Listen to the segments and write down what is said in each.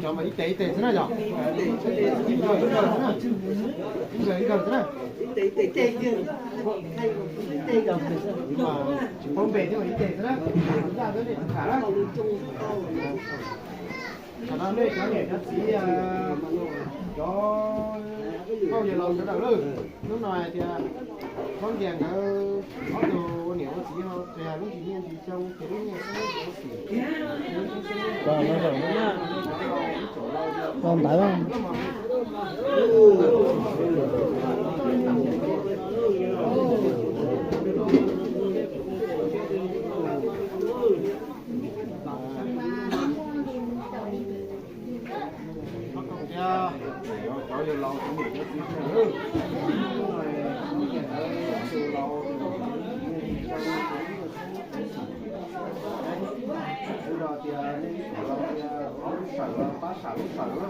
Cov mas ib tes ib tes xwb na yom. Ib nkawg ib nkawg xwb na. Ib nkawg ib nkawg xwb na. Tsis paub npe thiab mas ib tes xwb na. Ncaj xwb nej tus tham na. Tam no nej cov niam cov txiv, cov nkauj yawg laus sawv daws lawm, hnub no hais tias Txhob Nkias nkawd ob tug ua niam ua txiv ho qhia lub ntsiab nyiaj ntsiab xyoo, qhia lub nyiaj xeeb xeeb xim. Los ntawd.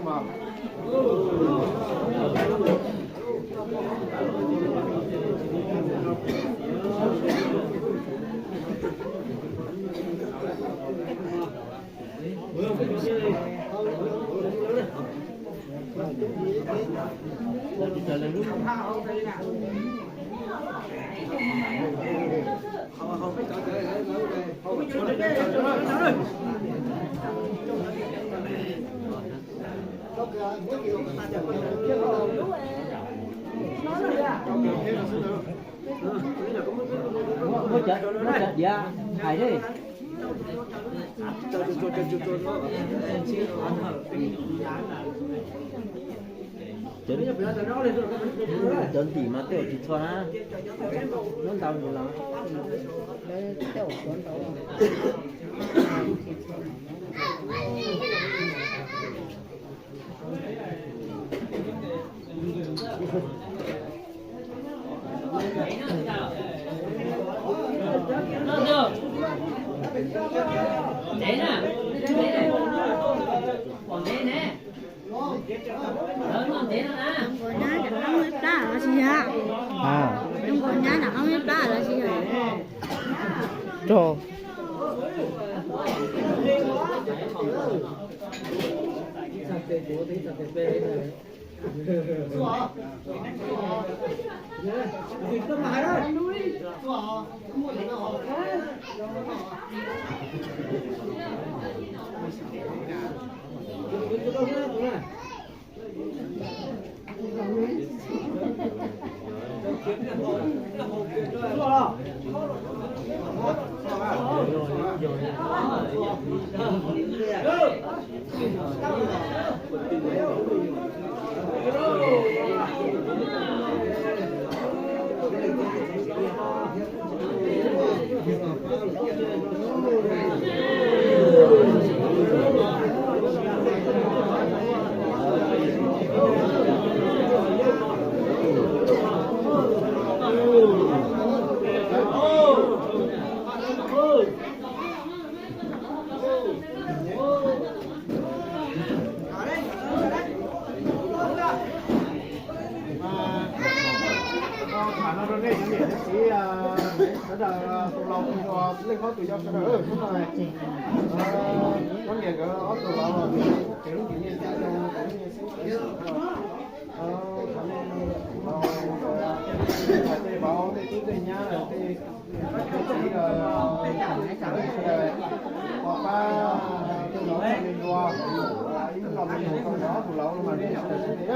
Muab cov diav hais thiab. Cov ntim mas tej zaum tsis txhua na, muab ntau ntsis los. Ntev na, pom ntev ne. Lawv noj ntev no na. Zoo nkaus nyab nram qab muaj ib plab los sis yog? Zoo nkaus nyab nram qab muaj ib plab los sis yog? Rog. Tham no rau nej cov niam cov txiv sawv daws, tus laus tus hluas, leej hlob tus yau sawv daws, hnub no Txhob Nkias nkawd ob tug laus los, qhia lub ntsiab nyiaj ntsiab xyoo, qhia lub nyiaj xeeb xeeb xim no, thov nej laus hais tej vauv tej tub tej nyab, tej txiv, pov pab tej laus me luas, ib los me nus rau ob tug laus no mas nej sawv daws sib tw.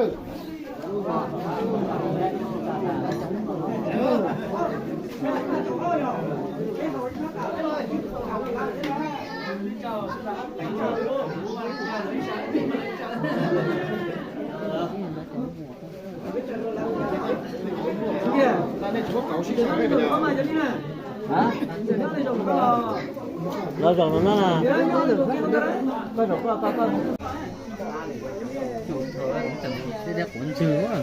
Los zaum no na. Tej qhuav ntswg.